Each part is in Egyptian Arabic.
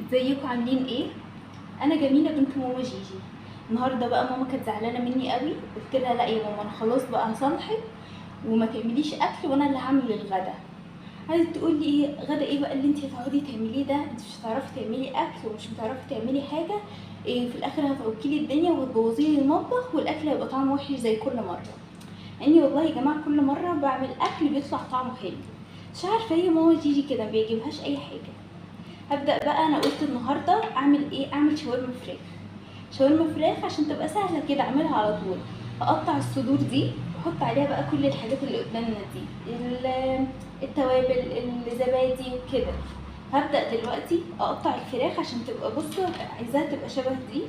ازيكم عاملين ايه؟ انا جميلة بنت ماما جيجي. النهارده بقى ماما كانت زعلانة مني قوي، قلت لها لا يا ماما انا خلاص بقى هصالحك وما تعمليش اكل وانا اللي هعمل الغدا. عايزه تقول لي ايه غدا ايه بقى اللي انت هتقعدي تعمليه ده؟ انت مش هتعرفي تعملي اكل ومش هتعرفي تعملي حاجة، إيه في الاخر هتعكي لي الدنيا وهتبوظي لي المطبخ والاكل هيبقى طعمه وحش زي كل مرة. اني والله يا جماعة كل مرة بعمل اكل بيطلع طعمه حلو، مش عارفه هي ماما جيجي كده ما بيعجبهاش اي حاجة. هبدا بقى انا قلت النهارده اعمل ايه؟ اعمل شاورما فراخ. شاورما فراخ عشان تبقى سهلة كده اعملها على طول. اقطع الصدور دي واحط عليها بقى كل الحاجات اللي قدامنا دي، التوابل، الزبادي وكده. هبدا دلوقتي اقطع الفراخ عشان تبقى، بصوا عايزاها تبقى شبه دي،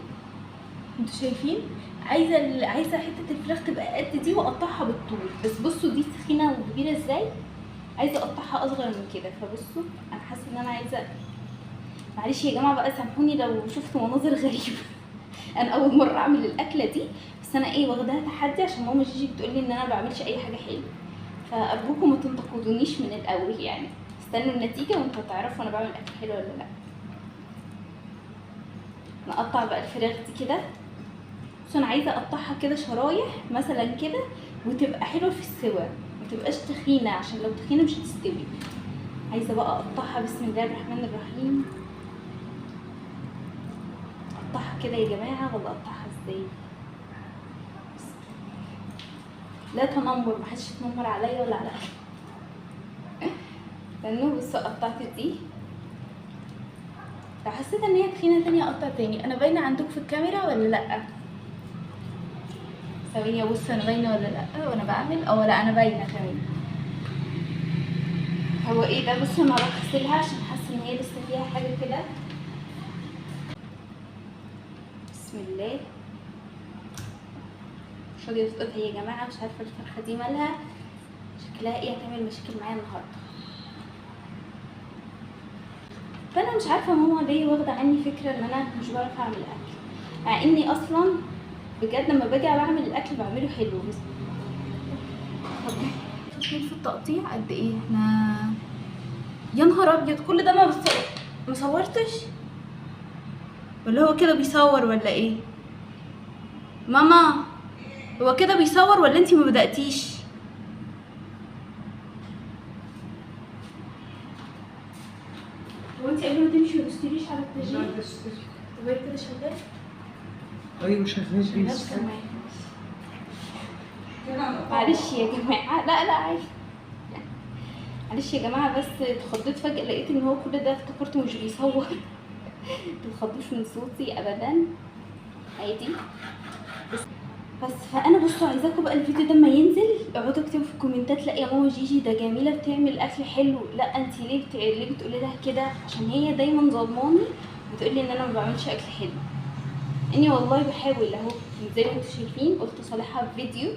انتوا شايفين؟ عايزه حتة الفراخ تبقى قد دي واقطعها بالطول، بس بصوا دي تخينة وكبيره ازاي، عايزه اقطعها اصغر من كده. فبصوا انا حاسه ان انا عايزه، معلش يا جماعة بقى سامحوني لو شفتوا مناظر غريبة انا اول مرة اعمل الاكلة دي، بس انا ايه واخداها تحدي عشان ماما جيجي بتقولي ان انا ما بعملش اي حاجة حلوة، فارجوكم ما تنتقدونيش من الاول، يعني استنوا النتيجة وانتوا هتعرفوا انا بعمل اكل حلو ولا لا. نقطع بقى الفراخ دي كده، بس انا عايزه اقطعها كده شرايح مثلا كده وتبقى حلوة في السوا، ما تبقاش تخينة عشان لو تخينة مش هتستوي. عايزه بقى اقطعها، بسم الله الرحمن الرحيم. اقطعها كده يا جماعة ولا اقطعها ازاي؟ لا تنمر، محدش يتنمر عليا ولا على اهلي. استنوا بصوا قطعت دي، لو حسيت ان هي تخينة تانية اقطع تاني. انا باينة عندكم في الكاميرا ولا لا؟ ثواني ابص انا باينة ولا لا وانا بعمل. لا انا باينة تمام. هو ايه ده؟ بصوا انا هروح اغسلها عشان حاسه ان هي لسه فيها حاجة كده. بسم الله. مش راضية تتقطع يا جماعة، مش عارفه الفرخه دي مالها، شكلها ايه، هتعمل مشاكل معايا النهارده. فانا مش عارفه ماما ليه واخده عني فكرة ان انا مش بعرف اعمل اكل، مع اني اصلا بجد لما باجي بعمل الاكل بعمله حلو. بس طب في التقطيع قد ايه احنا؟ يا نهار ابيض، كل ده ما مصورتش؟ ولا هو كده بيصور ولا ايه؟ ماما هو كده بيصور ولا انتي ما بدأتيش؟ هو انتي قبل ما تمشي ما دوستيليش على التسجيل؟ طب هي كده شغال؟ ايوه شغال. شغال. معلش يا جماعة، لا لا عادي، معلش يا جماعة بس اتخضيت فجأة لقيت ان هو كل ده افتكرته مش بيصور. متخضوش من صوتي ابدا، عادي. بس فانا بصوا عايزاكم بقى الفيديو ده ما ينزل اقعدوا اكتبوا في الكومنتات لا يا ماما جيجي ده جميلة بتعمل اكل حلو، لا انت ليه ليه بتقولي لها كده؟ عشان هي دايما ظلماني بتقولي ان انا ما بعملش اكل حلو. اني والله بحاول اهو زي ما انتم شايفين، قلت صالحها في فيديو،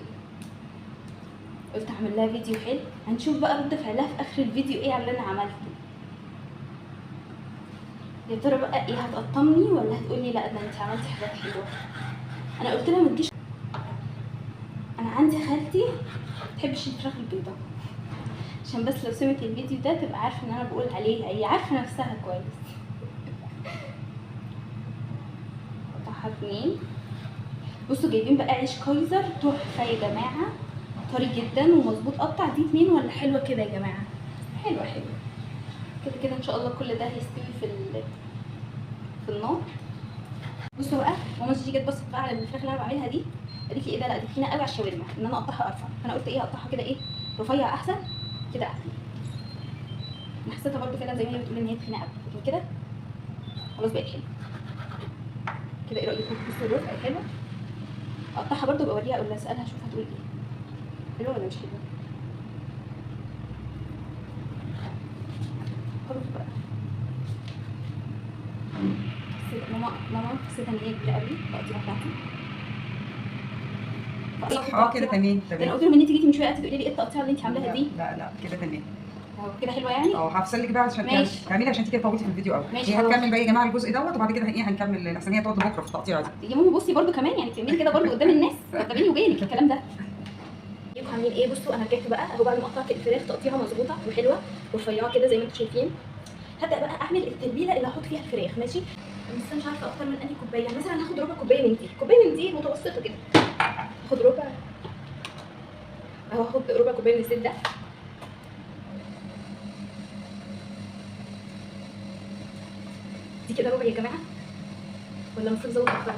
قلت اعمل لها فيديو حلو. هنشوف بقى رد فعلها في اخر الفيديو ايه على اللي انا عملته. يا ترى بقى ايه، هتقطمني ولا هتقولي لا ده انت عملتي حاجات حلوة؟ انا قلت لها ما تجيش. انا عندي خالتي ما بتحبش الفراخ البيضاء، عشان بس لو سمعت الفيديو ده تبقى عارفه ان انا بقول عليها، هي عارفه نفسها كويس. قطعها اتنين. بصوا جايبين بقى عيش كايزر تحفة يا جماعة، طري جدا ومظبوط. قطع دي اتنين ولا حلوة كده يا جماعة؟ حلوة حلوة كده كده ان شاء الله كل ده هيستوي في النار. بصوا بقى ماما جيجي جت بصت بقى على الفراخ اللي انا بعملها دي، قالت لي ايه ده؟ لا دي تخينة قوي على الشاورما، ان انا اقطعها ارفع. فانا قلت ايه، اقطعها كده ايه رفيع احسن كده احسن. انا حسيتها برده فعلا زي ما هي بتقول ان هي تخينة قوي، لكن كده خلاص بقت حلوة كده. ايه رايكم؟ بصوا الرفع حلوة. اقطعها برده بوريها اقول لها، اسالها اشوف هتقول ايه، حلوة ولا مش حلوة. خلاص بقى ماما حسيت ان هي كبيرة قوي التقطيعه بتاعتي. صح اه كده تمام تمام. انا قلت لهم ان انت جيتي من شوية قعدتي تقولي لي ايه التقطيعه اللي انت عاملاها دي؟ لا لا كده تمام اهو كده حلوة يعني. اه هفصل لك بقى عشان تعملي، عشان انت كده طولتي في الفيديو قوي. ماشي هي هتكمل بقى يا جماعة الجزء دوت وبعد كده ايه هنكمل، احسن هي تقعد بكره في التقطيعه دي. يا ماما بصي برده كمان يعني بتعملي كده برده قدام الناس، ده بيني وبينك الكلام ده. ازيكم عاملين ايه؟ بصوا انا رجعت بقى اهو بعد ما قطعت الفراخ تقطيعه مظبوطة وحلوه ورفيعه كده زي ما انتم شايفين. هبدا بقى اعمل التتبيله اللي هحط فيها الفراخ. ماشي، بس انا مش عارفه اختار من انهي كوباية. يعني مثلا هاخد ربع كوباية من دي، كوباية من دي متوسطه كده، هاخد ربع اهو، هاخد ربع كوباية من الزيت ده. دي كده ربع يا جماعة، ولا المفروض ازود اكتر؟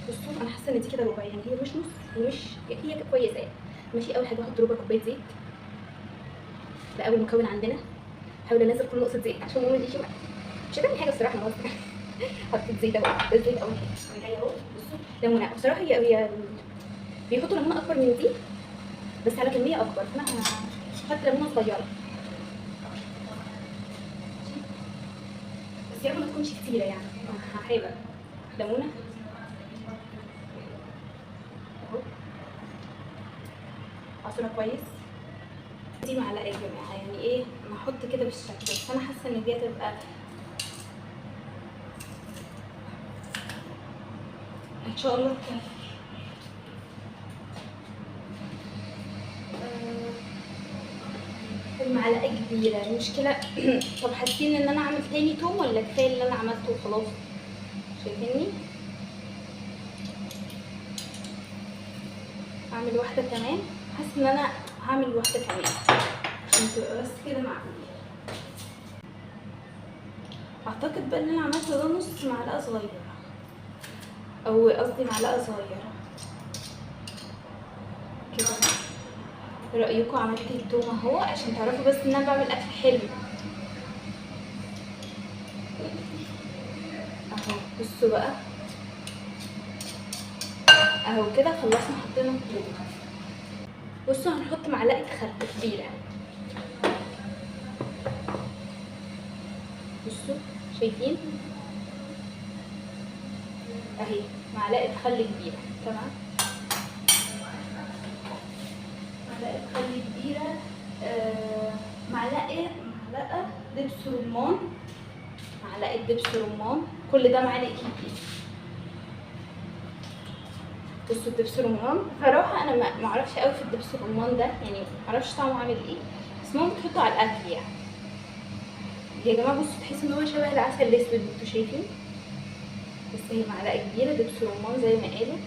بصوا انا حاسه ان دي كده ربع، يعني هي مش نص ومش هي كويسة يعني. ماشي، اول حاجة هحط ربع كوباية زيت، ده اول مكون عندنا. هحاول انزل كل نقطة زيت عشان ماما دي مش هتعمل حاجة الصراحة، انا قصدي حطيت زيت اهو، ده الزيت اول حاجة. جاية اهو، بصوا ليمونه، بصراحة هي بيحطوا ليمونه اكبر من دي بس على كمية اكبر، فانا هحط ليمونه صغيرة بس يا رب ما تكونش كتيرة يعني. هحاول ليمونه اهو، عصرها كويس. دي معلقه يا جماعة، يعني ايه انا هحط كده بالشكل، بس انا حاسه ان دي هتبقى ان شاء الله تكفي. المعلقة كبيرة المشكلة. طب حاسين ان انا اعمل تاني توم ولا كفاية اللي انا عملته وخلاص؟ شايفيني اعمل واحدة كمان، حاسه ان انا هعمل واحدة كمان عشان تبقى بس كده معقولة. اعتقد بقى ان انا عملته ده نص معلقه صغيرة، او قصدي معلقه صغيرة كده. رايكم؟ عملت التوم اهو عشان تعرفوا بس ان انا بعمل اكل حلو اهو. بصوا بقى اهو كده خلصنا، حطينا التوم. بصوا هنحط معلقه خل كبيرة، بصوا شايفين اهي معلقه خل كبيرة. تمام، معلقه خل كبيرة، معلقه دبس رمان، معلقه دبس رمان، كل ده معالق كبيرة. بصوا الدبس رمان صراحة انا ما اعرفش قوي في الدبس الرمان ده، يعني ما اعرفش طعمه عامل ايه، بس ماما بتحطه على الاكل يعني. يا جماعة بصوا تحس ان هو شبه العسل الاسود، انتوا شايفين؟ بس هي معلقه كبيرة دبس رمان زي ما قالوا.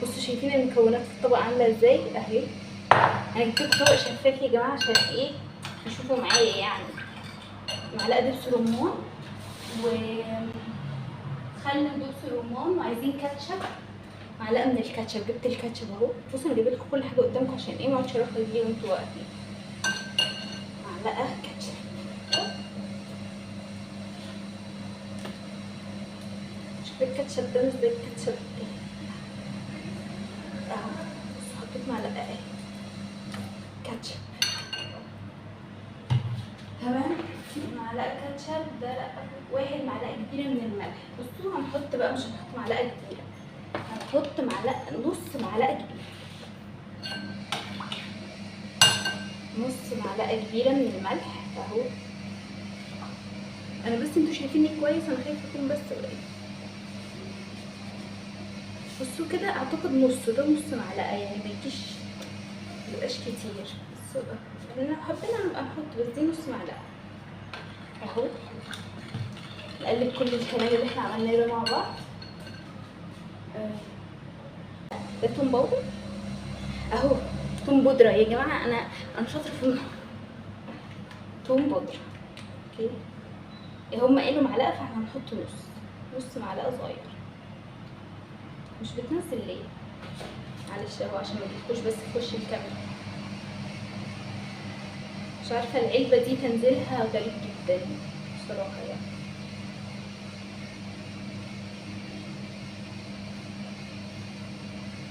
بصوا شايفين المكونات في الطبق عامله ازاي اهي. انا جبت لكم طبق شفاف يا جماعة عشان ايه تشوفوا معايا يعني. معلقه دبس رمان و خل ودبس رمان، وعايزين كاتشب، معلقه من الكاتشب. جبت الكاتشب اهو. بصوا انا جايبه لكم كل حاجة قدامكم عشان ايه ما اقعدش اروح اجيب وانتوا واقفين. معلقه كاتشب، شوف الكاتشب ده مش زي الكاتشب التاني اهو. بصوا حطيت معلقه اهي كاتشب. تمام، معلقه كاتشب ده واحد معلقه كبيرة من الملح. بصوا هنحط بقى، مش هنحط معلقه كبيرة، هنحط معلقه، نص معلقه كبيرة، نص معلقه كبيرة من الملح اهو. انا بس انتوا شايفيني كويس، انا خايفة اكون بس قليل. بصوا كده اعتقد نص، ده نص معلقه يعني ما يجيش، ميبقاش كتير. بس لو حبينا نبقى نحط، بس دي نص معلقه اهو. نقلب كل الكلام اللي احنا عملناه ده مع بعض. ده توم powder اهو، توم بودره يا جماعة. انا شاطرة في توم بودره. okay، هما قالوا معلقه فاحنا هنحط نص معلقه صغيرة. مش بتنزل ليه؟ معلش اهو عشان ما تجيبكوش بس في وش الكاميرا. مش عارفه العلبة دي تنزيلها غريب جدا بصراحة يعني.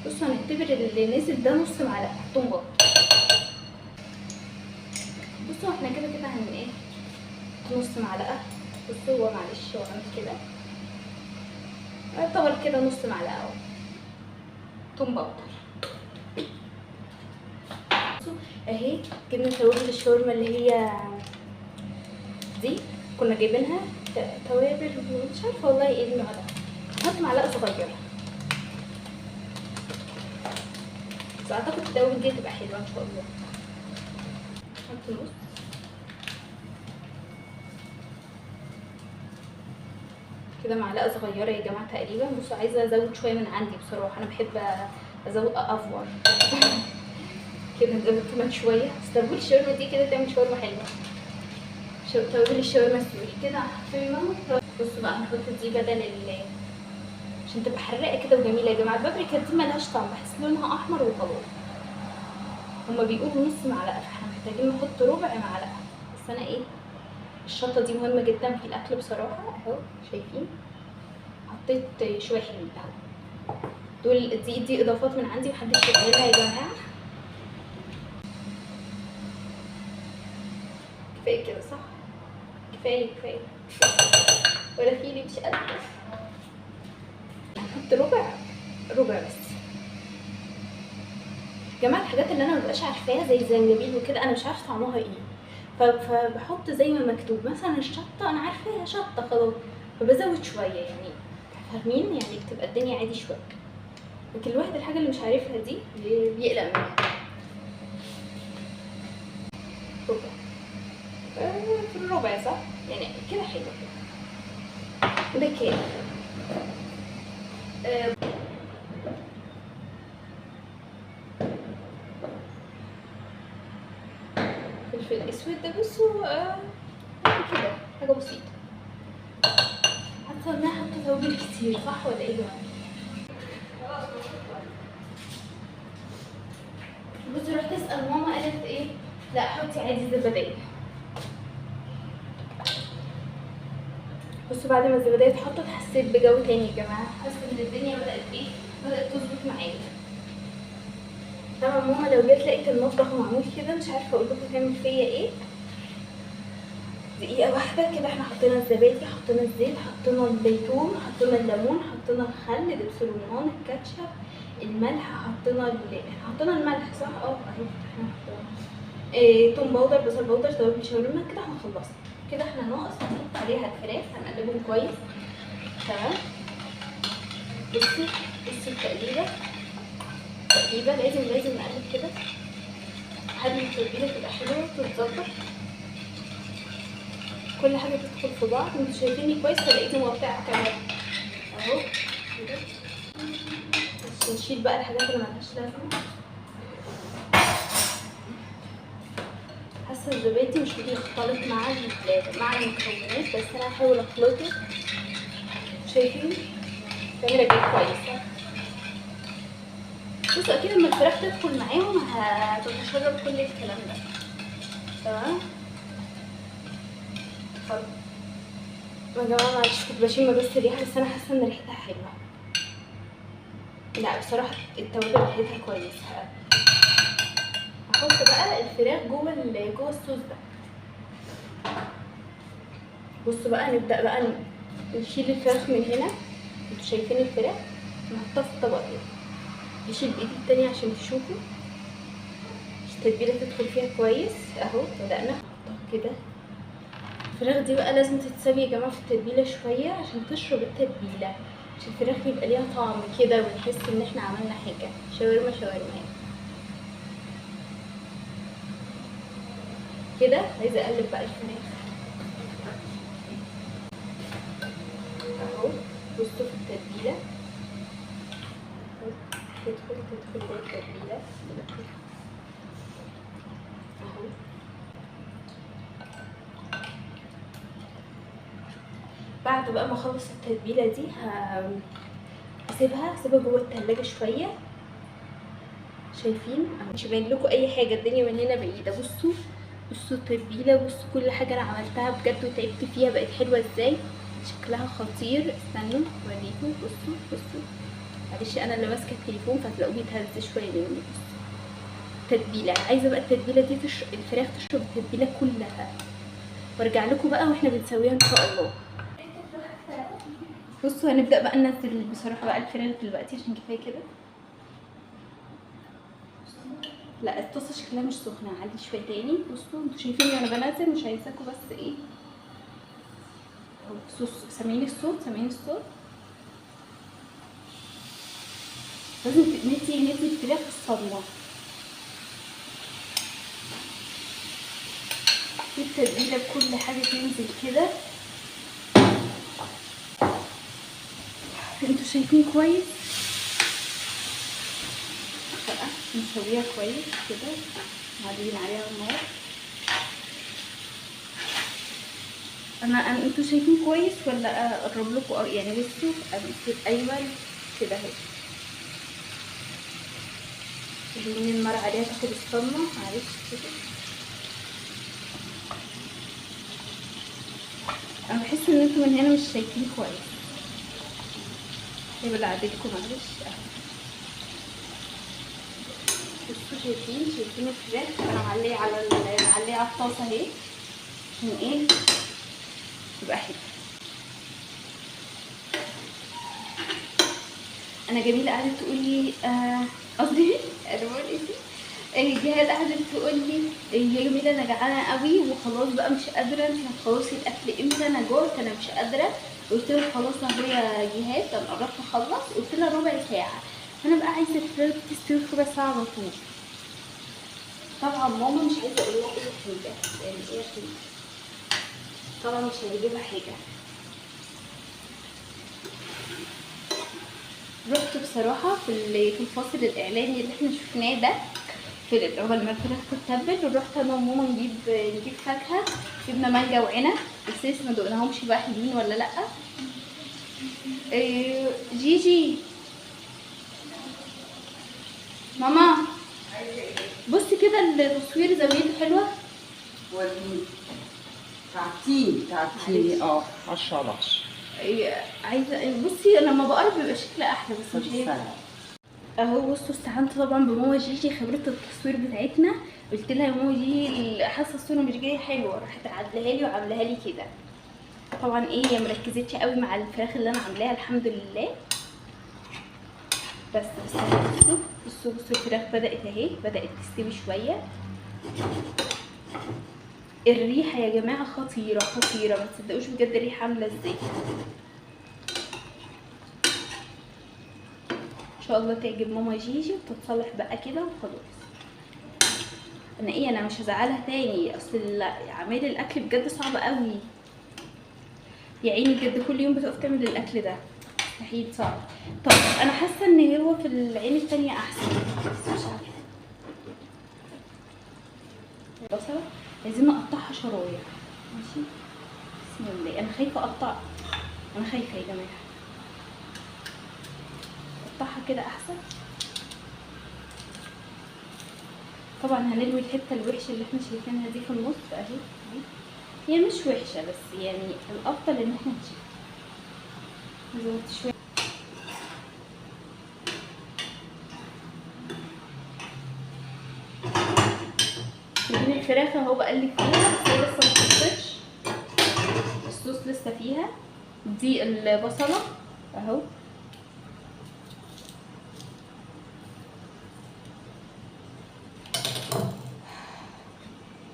بصوا هنعتبر اللي نزل ده نص معلقه توم powder. بصوا احنا كده كده هن ايه نص معلقه. بصوا هو معلش هو عامل كده، يعتبر كده نص معلقه اهو توم powder. بصوا اهي جبنا توابل الشاورما اللي هي دي كنا جايبينها، توابل مش عارفه والله ايه النوع ده. هحط معلقه صغيرة بس اعتقد التوابل دي هتبقى حلوة ان شاء الله. نحط نص. كده معلقه صغيرة يا جماعة تقريبا. بصوا عايزه ازود شوية من عندي بصراحة، انا بحب ازود افور كده، نزود كمان شوية. بس توابل الشاورما دي كده تعمل شاورما حلوة، توابل الشاورما السوري كده حطينا. بصوا بقى هنحط دي بدل عشان تبقى حراقه كده وجميلة يا جماعة. البابريكا دي ملهاش طعم، بحس لونها احمر وخلاص. هما بيقولوا نص معلقه، فاحنا محتاجين نحط ربع معلقه. بس انا ايه، الشطه دي مهمة جدا في الاكل بصراحة. اهو شايفين حطيت شوية حلوين اهو. دول دي اضافات من عندي، محدش يعملها يا جماعة. كفاية كده صح؟ كفاية كفاية، ولا فيلي مش قادرة. هنحط ربع بس يا جماعة. الحاجات اللي انا مبقاش عارفاها زي الزنجبيل وكده، انا مش عارفه طعمها ايه، فبحط زي ما مكتوب. مثلا الشطه انا عارفاها شطه خلاص، فبزود شوية يعني، فاهمين يعني، بتبقى الدنيا عادي شوية. لكن الواحد الحاجة اللي مش عارفها دي بيقلق منها. ربع في الربع صح يعني كده حلو كده. ده كده فلفل اسود ده. بصوا كده حاجة بسيطة. حاسه ان انا حاطه توابل كتير صح ولا ايه يا جماعة؟ بصوا رحت اسال ماما قالت ايه، لا حطي عادي زبادي. بصوا بعد ما الزبادي اتحطت حسيت بجو تاني يا جماعة، حاسه ان الدنيا بدات ايه، بدات تظبط معايا. طبعا ماما لو جت لقيت المطبخ معمول كده مش عارفه اقول لكم تعمل فيا ايه. دقيقة واحدة كده، احنا حطينا الزبادي، حطينا الزيت، حطينا الزيتون، حطينا الليمون، حطينا الخل، دبس الرمان، الكاتشب، الملح، حطينا حطينا الملح صح؟ اه اهي احنا حطينا توم powder، بصل powder، توابل شاورما. كده احنا خلصنا كده، احنا ناقص هنحط عليها الفراخ، هنقلبهم كويس تمام. بصي بصي التقليبه، تقليبه لازم نقلب كده لحد ما التتبيله تبقى حلوة وتتظبط، كل حاجة تدخل في بعض. انتوا شايفيني كويس ولا ايدي مغطيه على الكاميرا؟ اهو كده. بس نشيل بقى الحاجات اللي ملهاش لازمه. حاسه الزبادي مش بيختلط مع المكونات، بس انا هحاول اخلطه. شايفين الكاميرا جاية كويسة. بصوا اكيد لما الفراخ تدخل معاهم هتتشرب كل الكلام ده تمام. خلاص يا جماعة معلش كنت بشم بس الريحة، بس انا حاسه ان ريحتها حلوة. لا بصراحة التوابل ريحتها كويسة. هحط بقى الفراخ جوه الصوص ده. بصوا بقى نبدا بقى نشيل الفراخ من هنا. انتوا شايفين الفراخ نحطها في الطبق كده. نشيل بايدي التانية عشان تشوفوا التتبيله تدخل فيها كويس. اهو بدأنا نحطها كده. الفراخ دي بقى لازم تتسوي يا جماعة في التتبيله شوية عشان تشرب التتبيله، عشان الفراخ يبقى ليها طعم كده ونحس ان احنا عملنا حاجة شاورما شاورما كده. عايزه اقلب بقى الفراخ اهو. بصوا في التتبيله تدخل جوه التتبيله اهو. بعد بقى ما اخلص التتبيله دي هسيبها جوه التلاجة شوية. شايفين مش باين لكم اي حاجة، الدنيا من هنا بعيدة. بصوا بصوا التتبيله، بصوا كل حاجة انا عملتها بجد وتعبت فيها بقت حلوة ازاي، شكلها خطير. استنوا اوريكم. بصوا بصوا معلش انا اللي ماسكه التليفون فهتلاقوه بيتهز شوية مني. بصوا التتبيله، عايزه بقى التتبيله دي الفراخ تشرب التتبيله كلها، وارجع لكم بقى واحنا بنسويها ان شاء الله. بصوا هنبدا بقى ننزل بصراحة بقى الفراخ دلوقتي عشان كفاية كده. لا الطاسه شكلها مش سخنة، هعلي شوية تاني. بصوا انتوا شايفيني وانا بنزل، مش عايزاكم بس ايه اهو. صوص، سامعين الصوت؟ سامعين الصوت؟ لازم ندي الفراخ الصدمة. التتبيله بكل حاجة تنزل كده. انتوا شايفين كويس؟ بقى نسويها كويس كده، معلين عليها النار. انا انتوا شايفين كويس ولا اقرب لكم؟ يعني بصوا، ايوه كده اهي. خليني النار عليها تاخد الصدمة، معلش كده. انا بحس ان انتوا من هنا مش شايفين كويس، هيبقى عدلكم معلش. بصوا شايفين الفراخ، انا معليه على معليه على الطاسه اهي عشان ايه تبقى حلوة. انا جميلة قعدت تقول لي قصدي انا بقول ايه، جهاد قعدت تقول لي يا جميلة انا جعانة قوي وخلاص بقى مش قادرة، انت هتخلصي الاكل امتى؟ انا جوعت، انا مش قادرة. قلت لها خلاص اهو يا جهاد انا قربت اخلص، قلت لها ربع ساعة. انا بقى عايزه الفراخ تستوي في ربع ساعة على طول. طبعا ماما مش عايزه اقول لها اي حاجة، يعني ايه حاجة، طبعا مش هيعجبها حاجة. رحت بصراحة في الفاصل الاعلاني اللي احنا شفناه ده، في قبل ما الفراخ تتبل، ورحت انا وماما نجيب فاكهة، جبنا مانجا وعنب، بس لسه ما دقناهمش بقى حلوين ولا لا. إيه جيجي ماما بصي كده التصوير زاويته حلوة. وريني. تعبتيني 10 على 10. عايزه بصي انا لما بقرب بيبقى شكلها احلى، بس مش هينفع. اهو بصوا استعنت طبعا بماما جيجي خبره التصوير بتاعتنا، قلت لها يا ماما جيجي حاسه الصورة مش جاية حلوة، راحت عدلها لي وعاملاها لي كده. طبعا ايه هي مركزتش قوي مع الفراخ اللي انا عاملاها الحمد لله. بس بصوا بصوا بصوا الفراخ بدات اهي، بدات تستوي شوية. الريحة يا جماعة خطيرة خطيرة، ما تصدقوش بجد الريحة عامله ازاي. ان شاء الله تعجب ماما جيجي وتتصلح بقى كده وخلاص. انا ايه، انا مش هزعلها تاني، اصل عمايل الاكل بجد صعب قوي يا عيني، بجد كل يوم بتقف تعمل الاكل ده مستحيل، صعب. طب انا حاسه ان هو في العين التانية احسن، بس مش عارفه. البصله عايزين نقطعها شرايح، ماشي؟ بسم الله. انا خايفة اقطع، انا خايفة يا جماعة اقطعها كده احسن. طبعا هنلوي الحتة الوحشة اللي احنا شايفينها دي في النص اهي، دي هي مش وحشة بس يعني الافضل ان احنا نشيلها. نزود شوية نجيب الفراخ اهو بقلب فيها، بس هي لسه ما خلصتش، الصوص لسه فيها. دي البصله اهو،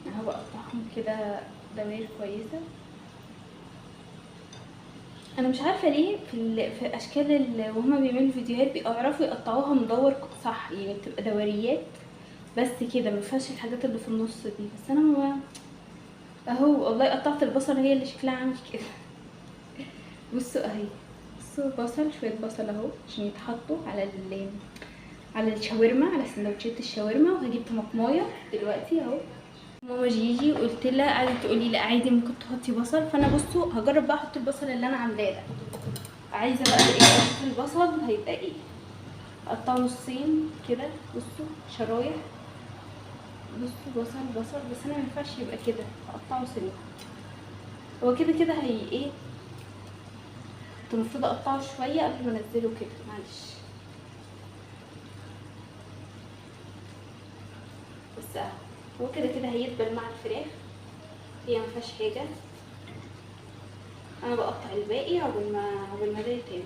اهو بقطعهم كده دوائر كويسة. انا مش عارفه ليه في اشكال وهما بيعملوا فيديوهات بيعرفوا يقطعوها مدور صح، يعني بتبقى دوريات بس كده، ما فيهاش الحاجات اللي في النص دي. بس انا ما اهو والله قطعت البصل هي اللي شكلها عامل كده. بصوا اهي، بصوا بصل، شوية بصل اهو عشان يتحطوا على الشاورما، على سندوتشات الشاورما. وهجيب طماطمايه دلوقتي اهو. ماما جيجي قلت لها، قعدت تقولي لا عادي ممكن تحطي بصل، فانا بصوا هجرب بقى احط البصل اللي انا عاملاه ده. عايزه بقى ايه، اشوف البصل هيبقى ايه. اقطعه نصين كده، بصوا شرايح، بصوا بصل بصل، بس انا ما ينفعش يبقى كده، اقطعه سنة. هو كده كده هي ايه، كنت المفروض اقطعه شوية قبل ما انزله كده، معلش. بس اهو هو كده كده هيدبل مع الفراخ، هي ما فيهاش حاجة. انا بقطع الباقي عقبال ما ده يتعمل.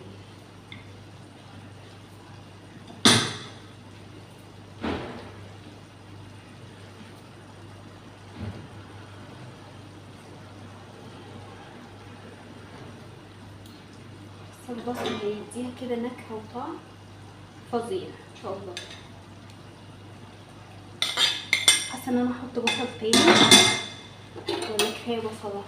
بس البصل هيديها كده نكهة وطعم فظيع ان شاء الله. حاسه ان انا هحط بصل تاني، كفاية بصله؟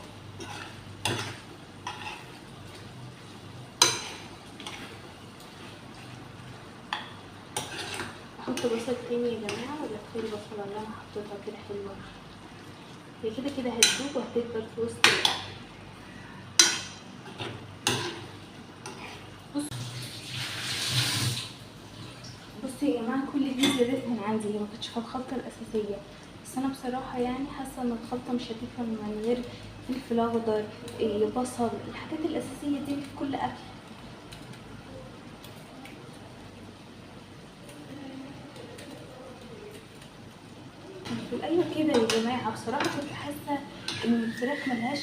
احط بصل تاني يا جماعة ولا كفاية البصله اللي انا حطيتها كده حلوة؟ هي كده كده هتدوب وهتدبل في وسط الاكل. بصوا يا جماعة، كل دي زادت من عندي، هي ما كانتش في الخلطة الاساسية، بس انا بصراحة يعني حاسه ان الخلطة مش هتفهم من غير فلفل اخضر، بصل، الحاجات الاساسية دي في كل اكل. ايوه كده يا جماعة، بصراحة كنت حاسه ان الفراخ ملهاش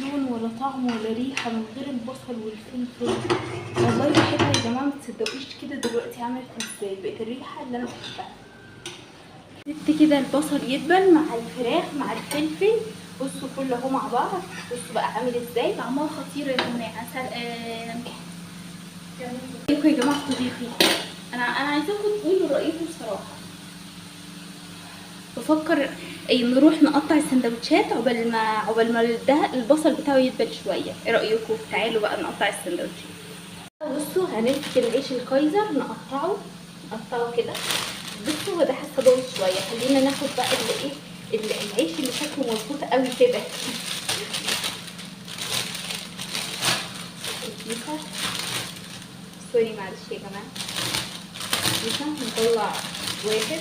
لون ولا طعم ولا ريحه من غير البصل والفلفل. والله ريحتها يا جماعة ما تصدقوش كده دلوقتي عملت ازاي، بقت الريحة اللي انا بحبها. سبت كده البصل يدبل مع الفراخ مع الفلفل، بصوا كله اهو مع بعض، بصوا بقى عامل ازاي، طعمها خطير يا جماعة. رايكم يا جماعة في طبيخي؟ انا عايزاكم تقولوا رايكم بصراحة. بفكر نروح نقطع السندوتشات عقبال ما ده البصل بتاعه يدبل شوية، ايه رايكم؟ تعالوا بقى نقطع السندوتشات. بصوا هنمسك العيش الكايزر نقطعه كده. بصوا هو ده حاسه باظ شوية، خلينا ناخد بقى اللي ايه العيش اللي شكله مظبوط قوي كده. سوري معلش يا جماعة. نطلع واحد.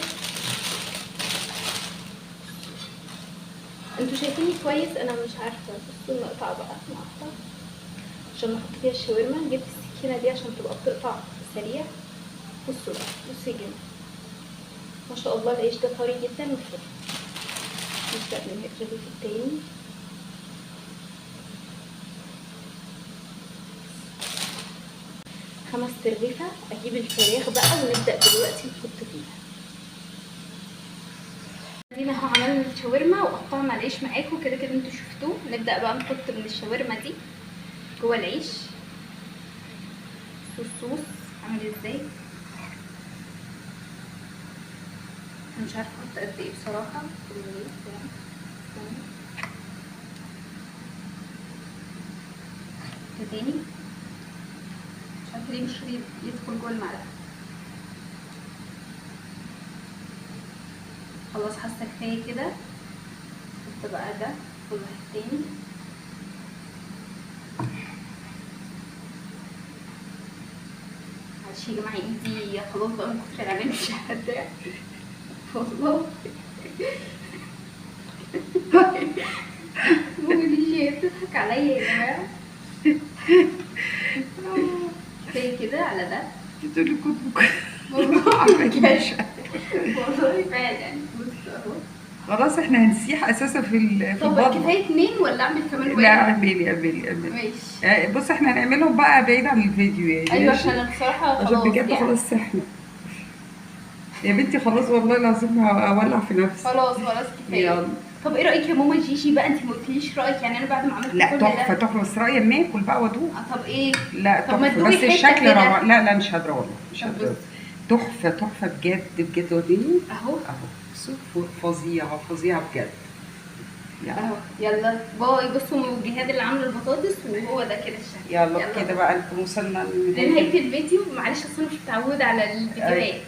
انتوا شايفيني كويس؟ انا مش عارفه. بصوا نقطع بقى، نقطع عشان نحط فيها الشاورما. جبت السكينة دي عشان تبقى بتقطع سريع. بصوا بقى، بصوا يا جماعة ما شاء الله العيش ده طري جدا وحلو. نبدا من الرغيف التاني. 5 ترغيفه. اجيب الفراخ بقى ونبدا دلوقتي نحط فيها. دينا اهو عملنا الشاورما وقطعنا العيش معاكم كده كده انتوا شفتوه. نبدا بقى نحط من الشاورما دي جوه العيش. الصوص عامل ازاي، انا مش عارفه احط قد ايه بصراحة. تاني مش عارفه ليه مش راضي يدخل جوه المعلقة. خلاص حاسه كفاية كده. احط بقى ده كل واحد تاني. معلش يا جماعة ايدي خلاص بقى من كتر العمل مش قادرة والله. ماما دي بتضحك عليا يا جماعة. كفاية كده على ده. بتقولي كنت والله فعلا. بصوا اهو خلاص احنا هنسيح اساسا في طب كفاية 2 ولا اعمل كمان واحد؟ لا اعملي اعملي اعملي. ماشي. بص احنا هنعملهم بقى بعيد عن الفيديو يعني. ايوه عشان انا بصراحة خلاص عشان بجد يعني. خلاص سحنا يا بنتي، خلاص والله العظيم هولع في نفسي. خلاص خلاص كفاية. يلا. طب ايه رايك يا ماما جيجي بقى؟ انت ما قلتليش رايك يعني. انا بعد ما عملت لا تحفة تحفة، بس رايي اما اكل بقى وادوق. طب ايه؟ لا تحفة بس الشكل روعه. لا لا مش قادرة والله، مش قادرة. تحفة تحفة بجد بجد. وريني اهو اهو، فظيعة فظيعة بجد. اهو يلا bye. بصوا الجهاد اللي عامله البطاطس وهو ده كده الشكل. يلا كده بقى نكون وصلنا لنهاية الفيديو. معلش اصل انا مش متعوده على الفيديوهات.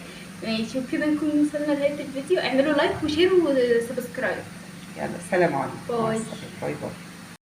ماشي، وبكده نكون وصلنا لنهاية الفيديو. اعملوا like و share و subscribe. يلا سلام عليكم. bye bye bye.